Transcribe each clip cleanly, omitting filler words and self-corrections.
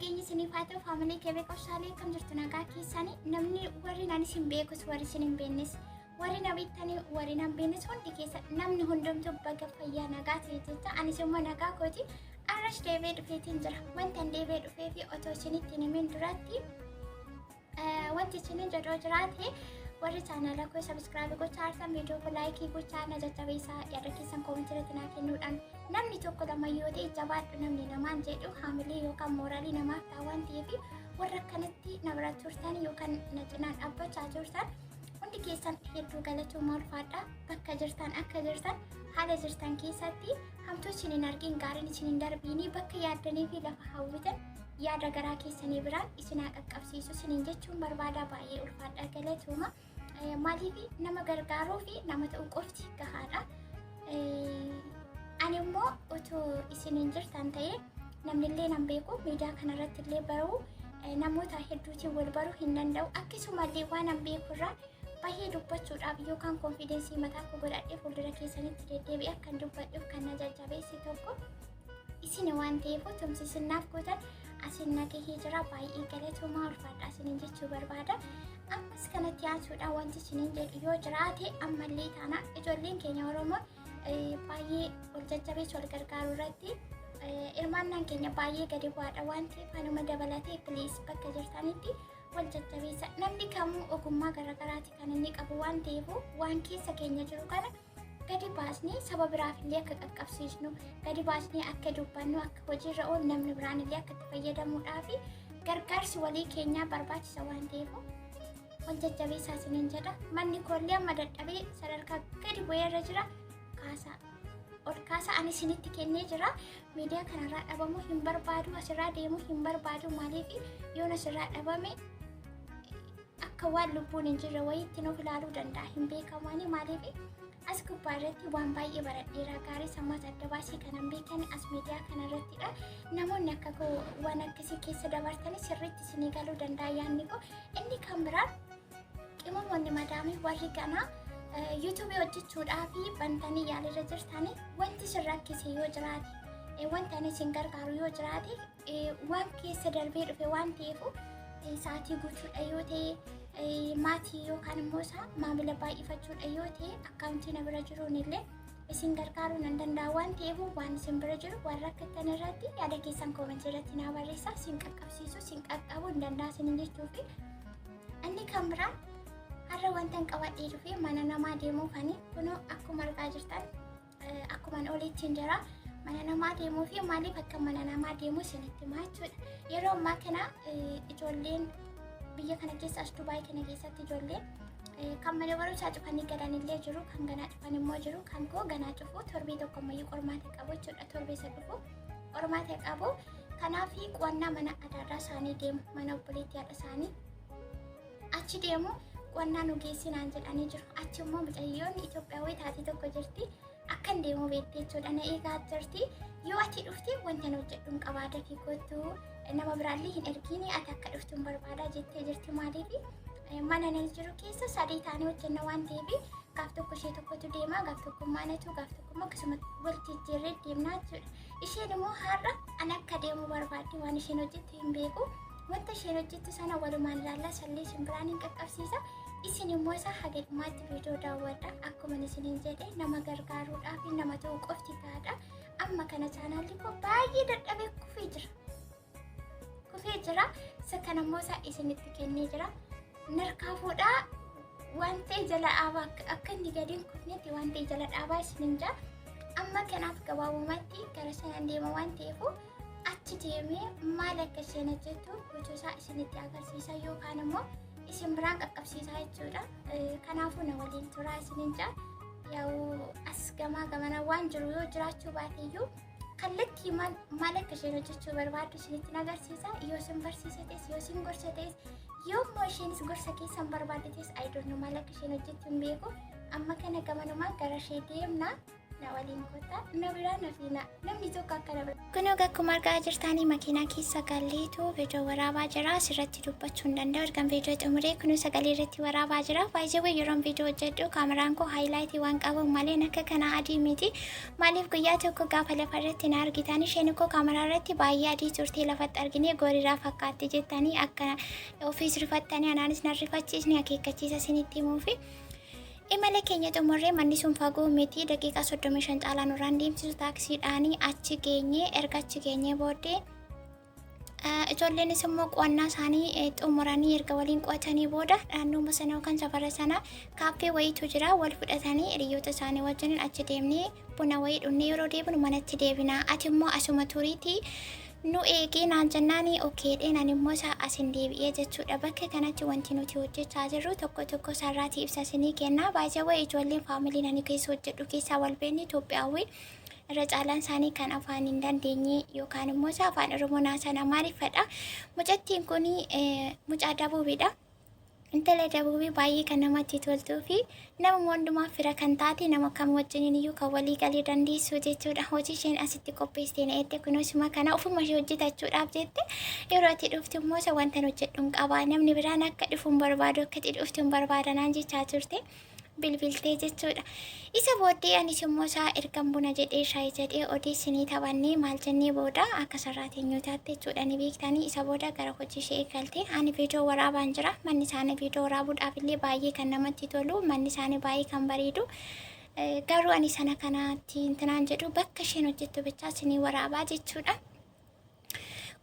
Nageenyi isiniif haa ta'u faamilii kee qoshaalee, akkam jirtu? Nagaa keessanii? Namni warri naan isin beekus, warri isin hin beeknes, warri na beektanii, warri na hin beeknes, hundi keessa namni hundumtuu baga fayyaa nagaa ta'e jecha. Anis immoo nagaa kooti. Arras deebi'ee dhufeetiin jira. Wanta hin deebi'ee dhufee fi otoo isinitti hin himin duratti wanti isinin jedhoo jiraate, warri chaanala koo subscribe gochaa jirtan, viidiyoo koo like gochaa na jajjabeessaa. Yaada keessan comment irratti naa kennuudhaan namni tokko lama yoo ta'e jabaadhu namni namaan jedhu haamilee yookaan mooraalii namaaf ta'a waan ta'eef, warra akkanatti na bira turtan yookaan na cinaan dhaabbachaa turtan hundi keessan hedduu galatoomaa, ulfaadha. Bakka jirtan, akka jirtan, haala jirtan keessatti hamtuu isin hin argin, gaariin isin hin darbiini, bakka yaaddanii fi lafa hawwitan yaada garaa keessanii biraan isin haa qaqqabsiisu isiniin jechuun barbaada. Baay'ee ulfaadha, galatooma. Maaliif nama gargaaruu fi nama ta'uu qofti gahaadha. Ani immoo otoo isin hin jirtan ta'ee namnillee nan beeku, miidiyaa kanarratti illee baruu, namoota hedduutiin wal baruu hin danda'u. Akkasumallee waan an beekurraa baay'ee dubbachuudhaaf yookaan confidence mataa koo godhadhee fuuldura keessanitti deddeebi'ee akkan dubbadhuuf kan na jajjabeesse tokko isin waan ta'eef, tumsi isinnaaf gootan asin nagahee jira. Baay'ee galatoomaa, ulfaadha isiniin jechuu barbaada. Ammas kanatti aansuudhaan wanti isiniin jedhu yoo jiraate, ammallee taanaan ijoolleen keenya Oromoon baay'ee wal jajjabeessu, wal gargaaruu irratti hirmaannaan keenya baay'ee gadi bu'aadha waan ta'eef, anuma dabalatee, please, bakka jirtanitti wal jajjabeessa. Namni kamuu ogummaa garaagaraati kan inni qabu waan ta'eef, waan keessa keenya jiru kana gadi baasnee saba biraaf illee akka qaqqabsiisnu, gadi baasnee akka dubbannu, akka hojiirra oolu, namni biraan illee akka itti fayyadamuudhaa fi gargaarsi walii keenyaa barbaachisa waan ta'eef, wal jajjabeessaa isiniin jedha. Manni koollee amma dadhabee sadarkaa gadi bu'ee irra jira. Kaasaa, ol kaasaa. Ani isinitti kennee jira. Miidiyaa kanarraa dhabamuu hin barbaadu, asirraa deemuu hin barbaadu. Maaliif yoon asirraa dhabame akka waan lubbuun hin jirre wayiitti nuuf ilaaluu danda'a, hin beekamani. Maaliif as gubbaa irratti waan baay'ee baradheera, gaarii sammaas adda baasee kanan beekan as miidiyaa kana irrattidha. Namoonni akka koo waan akkasii keessa dabartanii sirriitti isinii galuu danda'a yaadni koo. Inni kan biraan, qimamoonni madaamii warri ganaa YouTube hojjechuudhaa fi bantanii yaalirra jirtanii, wanti isin rakkise yoo jiraate, wanti ani isin gargaaru yoo jiraate, waan keessa darbee dhufe waan ta'eef, sa'aatii guutuudha yoo ta'e, maatii yookaan immoo isaa maamila baay'ifachuudha yoo ta'e, account na bira jiruun illee isin gargaaruu nan danda'a waan ta'eef, waan isin bira jiru, waan rakkattan irratti yaada keessan comment irratti naa barreessaa. Isin qaqqabsiisu, isin qaqqabuu hin danda'a isin jechuufi. Inni kan biraan, har'a wanta hin qabadhee dhufe mana namaa deemuufani. Kunoo akkuma argaa jirtan, akkuma olitti jira. Mana namaa deemuu fi maaliif akka mana namaa deemuu isinitti himaa jechuudha. Yeroo ammaa kana ijoolleen biyya kana keessa, as Dubaay kana keessatti, ijoolleen kan mana barumsaa cufanii galan illee jiru, kan ganaa cufan immoo jiru. Kan koo ganaa cufu, torbee tokko ammayyuu qormaata qabu jechuudha. Torbee isa dhufu qormaata qabu. Kanaaf qo'annaa mana adaadaa isaanii deemu, mana obboleettii haadha isaanii achi deemu. Qo'annaa nu geessinaan jedhanii jiru. Achi immoo mucayyoon Itoophiyaawii taatee tokko jirti. Akkan deemu beekte jechuudha. Na eegaa jirti. Yoo ati dhufte wanta nu hojjedhu hin qabaa, dafii kottu, nama biraallee hin ergiini, ati akka dhuftu hin barbaada jettee jirti. Maaliif mana nan jiru keessa sadii taanee hojjenna waan ta'eef, gaaf tokko ishee tokkotu deema, gaaf tokko maanatu, gaaf tokko immoo akkasuma wal jijjiirree deemnaa jechuudha. Isheen immoo har'a ana akka deemu barbaaddi. Waan isheen hojjettu hin beeku. Wanta isheen hojjettu sana walumaan ilaallaa, sallee isin biraan hin qaqqabsiisa. Isin immoo isa haga dhumaatti viidiyoo daawwadha. Akkuma isiniin jedhe, nama gargaaruudhaaf nama ta'uu qofti gahaadha. Amma kana chaanaalli koo baay'ee dadhabee kufee jira. Kufee jira. Isa kana immoo isa isinitti kennee jira. Narkaa fuudhaa, waan ta'e jala dhaabaa, akka inni gadi hin kufnetti waan ta'e jala dhaabaa isiniin jira. Amma kanaaf gabaabumatti gara sanaan deema waan ta'eef, achi deemee maal akka isheen hojjettu guutuu isaa isinitti agarsiisa yookaan immoo isin biraan qaqqabsiisaa jechuudha. Kanaafuu na waliin turaa isiniin jira. Yaa'u as gamaa gamana waan jiru yoo jiraachuu baateyyuu, kallattii maal akka isheen hojjechuu barbaaddu isinitti agarsiisa. Yoo isin barsiisates, yoo isin gorsates, yoo immoo isheenis gorsa keessan barbaaddetes, I don't know, maal akka isheen hojjettu hin beeku. Amma kana gamanumaan gara ishee deemna. Na waliin kottaa, na biraa na fiinaa. Namni tokko akka na bira. Kun egaa akkuma argaa jirtanii makiinaa keessa galleetu viidiyoo waraabaa jira. Asirratti dubbachuu hin danda'u. Ergan viidiyoo xumuree kun sagalee irratti waraabaa jira. Baay'ee yeroon viidiyoo hojjedhu kaameraan koo haayilaayitii waan qabuuf malee akka kana adii miti. Maaliif guyyaa tokko gaafa lafa irratti na argitan isheen koo kaameraa irratti baay'ee adii turtee lafatti argine goriraa fakkaatti jettanii akka ofiis rifattanii anaanis na rifachiisni akeekkachiisa isinitti himuufi. Imala keenya xumurree manni sun fagoo miti, daqiiqaa 35 caalaa nurraan deemsisu. Taaksiidhaanii achi geenye. Erga achi geenye booddee ijoolleenis immoo qo'annaa isaanii xumuranii erga waliin qo'atanii booda naannoo sana yookaan safara sana kaaffee wayiitu jira, wal fudhatanii hiriyoota isaanii wajjin achi deemnee buna wayii dhunnee yeroo deebinu manatti deebina, ati immoo asuma turiitii nu eegee naan jennaani, okay dheen ani immoo isaa asin deebi'ee jechuudha. Bakka kanatti wanti nuti hojjechaa jirru tokko tokko sarraatii ibsa isinii kenna. Baay'ee ijoolleen faamiliin ani keessa hojjedhu keessaa wal beekni Itoophiyaawwi irra caalaan isaanii kan afaan hin dandeenye yookaan immoo isaa afaan Oromoo naasan Amaariffadha. Mucattiin kun mucaa Dabuubidha. Intala Dabuubii baay'ee kan namatti toltuu fi nama hundumaaf fira kan taate, nama kam wajjiniin iyyuu kan walii galuu dandeessu jechuudha. Hojii isheen asitti qopheessitee na eegde kunuunsuma kana ofuma ishee hojjetachuudhaaf jette. Yeroo ati dhuftu immoo isa wanta hojjedhu hin qaba. Namni biraan akka dhufu hin barbaadu, akka ati dhuftu hin barbaada naan jechaa turte. Bilbiltee jechuudha. Isa booddee anis immoo isaa ergan buna jedhee shaayii jedhee odeessinii taphannee maal jennee booda akka sarraateenyotaatti jechuudha ni beektanii, isa booda gara hojii ishee eegalte. Ani viidiyoo waraabaan jira. Manni isaanii viidiyoo waraabuudhaaf illee baay'ee kan namatti tolu. Manni isaanii baay'ee kan bareedu. Garuu ani sana kanatti intinaan jedhu bakka isheen hojjettu bichaa isinii waraabaa jechuudha.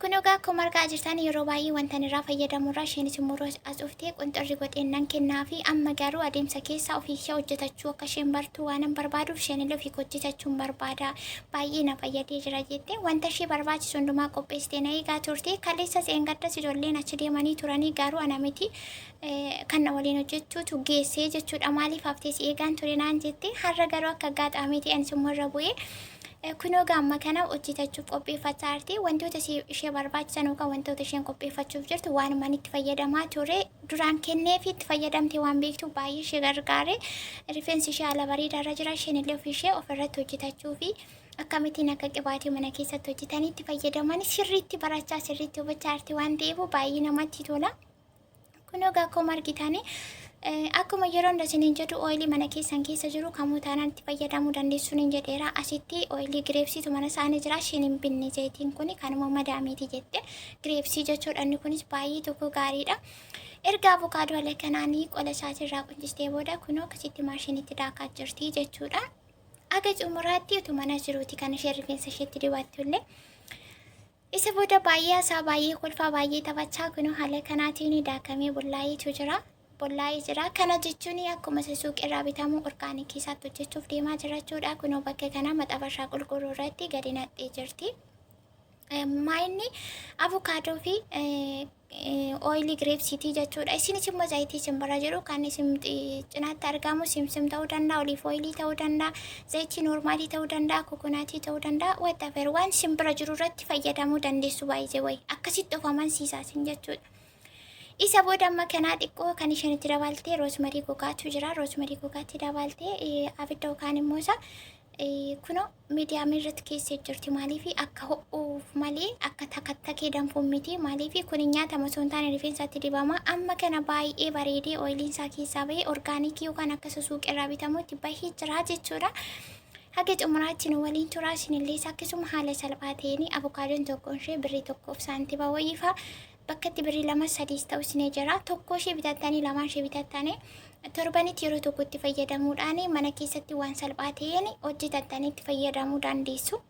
Kun egaa akkuma argaa jirtan yeroo baay'ee wanta irraa fayyadamurraa isheenis immoo as dhuftee qunxirri godheen nan kennaa fi amma garuu adeemsa keessa ofii ishee hojjetachuu akka isheen bartu waan hin barbaaduuf isheen illee ofii hojjetachuu hin barbaada, baay'ee na fayyadee jira jette. Wanta ishee barbaachisu hundumaa qopheessitee na eegaa turte. Kaleessa seengaddas ijoolleen achi deemanii turanii, garuu ana miti, kan na waliin hojjechuutu geessee jechuudha. Maaliif haftee si eegaan ture naan jette. Har'a garuu akka aggaxaamii ta'e anis immoo irra bu'ee kunoo gaamma kana hojjetachuuf qopheeffachaa jirti. Wantoota ishee barbaachisan yookaan wantoota isheen qopheeffachuuf jirtu waan mana itti fayyadamaa ture duraan kennee fi itti fayyadamte waan beektu baay'ee ishee gargaare. Rifeensi ishee haala bareedaa irra jira. Isheen illee ofii ishee ofirratti hojjetachuu fi akkamittiin akka qibaatii mana keessatti hojjetanii itti fayyadaman sirriitti barachaa, sirriitti hubachaa jirti waan ta'eef baay'ee namatti tola. Kun egaa akkuma argitanii, akkuma yeroo hunda isiniin jedhu, oilii mana keessan keessa jiru kamuu taanaan itti fayyadamuu dandeessuun hin jedheera. Asitti oilii grapesiitu mana isaanii jira. Isheen hin binne, zayitiin kun kanuma madaamiiti jette. Grapesii jechuudha, inni kunis baay'ee tokko gaariidha. Erga avukaadoo haala kanaanii qola isaatirraa quncistee booda kunoo akkasitti maashinitti daakaa jirti jechuudha. Aga xumuraatti utuu mana jiruuti kan isheen rifeensa isheetti dibattu illee. Isa booda baay'ee hasaa, baay'ee kolfaa, baay'ee taphachaa kunoo haala kanaatiin daakamee bullaa'eetu jira. Bullaa'ee jira. Kana jechuun akkuma isa suuqirraa bitamu orgaanikii isaatti hojjechuuf deemaa jira jechuudha. Kunoo bakka kana maxabashaa qulqulluu irratti gadi naqxee jirti. Maayinni avukaadoo fi oilii grapesiitii jechuudha. Isinis immoo zayitii isin bira jiru kan isin cinaatti argamu simsim ta'uu danda'a, olive oilii ta'uu danda'a, zayitii normalii ta'uu danda'a, coconutii ta'uu danda'a, whatever waan isin bira jiru irratti fayyadamuu dandeessu baay'ee wayi. Akkasitti of amansiisaa isin jechuudha. Isa booda amma kanaa xiqqoo kan isheen itti dabaltee rosemary gogaatu jira. Rosemary gogaatti dabaltee abidda yookaan immoo isa kunoo mediumii irratti keessee jirti. Maaliif akka ho'uuf malee akka takattakee danfuun miti. Maaliif kun nyaatama osoo hin taane rifeensatti dibama. Amma kana baay'ee bareedee oiliin isaa keessaa bahee orgaanikii yookaan akka suuqirraa bitamutti bahee jira jechuudha. Haga xumuraatti nu waliin turaa. Isinillee akkasuma haala salphaa ta'een avokaadoon tokkoon ishee birrii 1f saantima wayiifaa bakka itti birrii 2 3s ta'us ni jira. Tokko ishee bitattanii, lamaan ishee bitattanii torbanitti yeroo tokko itti fayyadamuudhaan mana keessatti waan salphaa ta'een hojjetattanii itti fayyadamuu dandeessu.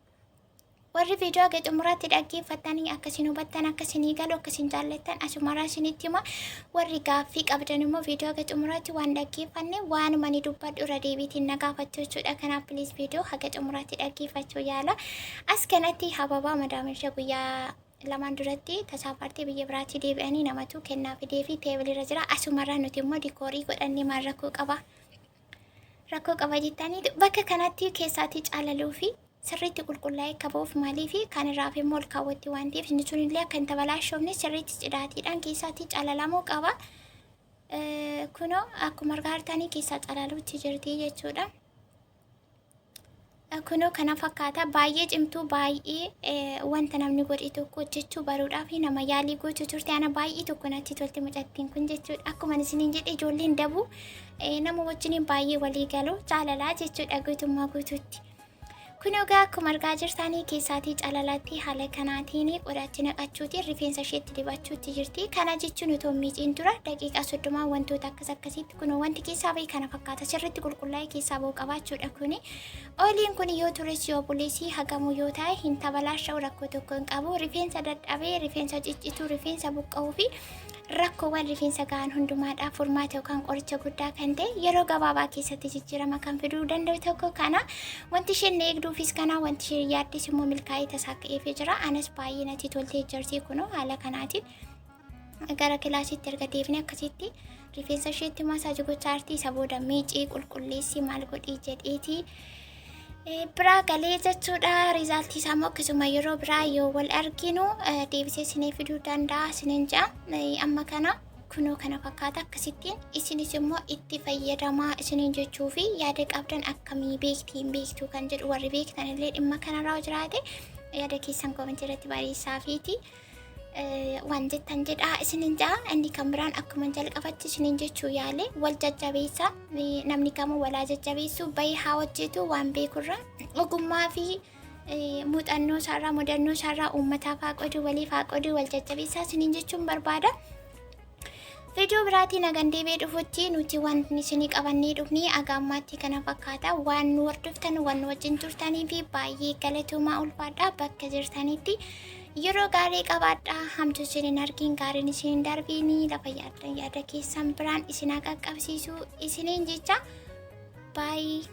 Warri viidiyoo haga xumuraatti dhaggeeffattanii akkasiin hubattan, akkasiin galu, akkasiin jaallattan asumarraa isinitti hima. Warri gaaffii qabdan immoo viidiyoo haga xumuraatti waan dhaggeeffanne waanuma ni dubbadhu irra deebiitiin na gaafachuu jechuudha. Kanaaf please viidiyoo haga xumuraatti dhaggeeffachuu yaala. As kanatti hababaa madaamisha guyyaa lamaan duratti tasaafaartee biyya biraatti deebi'anii namatu kennaa fidee fi tableirra jira. Asumarraa nuti immoo decorii godhannee maal rakkoo qaba? Rakkoo qaba jettanii bakka kanatti keessaatii caalaluu fi sirriitti qulqullaa'ee akka ba'uuf, maalii fi kan irraa fi immoo ol kaawwatti waan ta'eef inni sun illee akka hin tabalaashoofne sirriitti cidaatiidhaan keessaatii calalamuu qaba. Kunoo akkuma argaa jirtanii keessaa calaluutti jirti jechuudha. Kunoo kana fakkaata, baay'ee cimtuu, baay'ee wanta namni godhe tokko hojjechuu baruudhaaf nama yaalii gochuu turte. Ana baay'ee tokko natti tolte mucattiin kun jechuudha. Akkuma isiniin jedhe, ijoolleen dabuu nama wajjiniin baay'ee walii galu, jaalalaa jechuudha guutummaa guutuutti. Kun egaa akkuma argaa jirtanii keessaatii calalatti haala kanaatiin qodaatti naqachuutiin rifeensa isheetti dibachuutti jirti. Kana jechuun otoo miiciin dura daqiiqaa 30 wantoota akkas akkasiitti kun wanti keessaa bahe kana fakkaata. Sirriitti qulqullaa'ee keessaa bahu qabaachuudha kuni. Oiliin kun yoo tures yoo bules, hagamuu yoo ta'e hin tabalaasha'u, rakkoo tokko hin qabu. Rifeensa dadhabee, rifeensa ciccituu, rifeensa buqqa'uu fi rakkoowwan rifeensa gahan hundumaadhaaf furmaata yookaan qoricha guddaa kan ta'e, yeroo gabaabaa keessatti jijjiirama kan fiduu danda'u tokko kana. Wanti isheen eegduufis kana, wanti isheen yaaddis immoo milkaa'ee tasaa ka'eefii jira. Anas baay'ee natti toltee jirti. Kunoo haala kanaatiin gara kilaasitti erga deebine akkasitti rifeensa isheetti massage gochaa jirti. Isa booda miicii, qulqulleessi, maal godhii jedheeti biraa galee jechuudha. Resultii isaa immoo akkasuma yeroo biraa yoo wal arginu deebisee isinii fiduu danda'a isiniin jedha. Amma kana kunoo kana fakkaata. Akkasittiin isinis immoo itti fayyadamaa isiniin jechuu fi yaada qabdan akkamii, beektii hin beektuu kan jedhu, warri beektan illee dhimma kanarraa jiraate yaada keessan commentii irratti barreessaafiiti. Waan jettan jedhaa isinin ja'a. Inni kan biraan akkuma jalqabatti isinin jechuu yaale, wal jajjabeessa. Namni kamuu walaa jajjabeessu, bahee haa hojjetu. Waan beekurra, ogummaa fi muuxannoo isaarraa, mudannoo isaarraa uummataaf haa qodu, waliif haa qodu, wal jajjabeessaa isinin jechuun barbaada. Viidiyoo biraatiin hagan deebi'ee dhufutti nuti wanti isinii qabannee dhufni aga ammaatti kana fakkaata. Waan nu hordoftan, waan nu wajjin turtanii fi baay'ee galatoomaa, ulfaadha. Bakka jirtanitti yeroo gaarii qabaadha. Hamtu isin hin argin, gaariin isin hin darbiini, lafa yaaddan yaada keessan biraan isin haa qaqqabsiisu isiniin jecha. Baay'ee.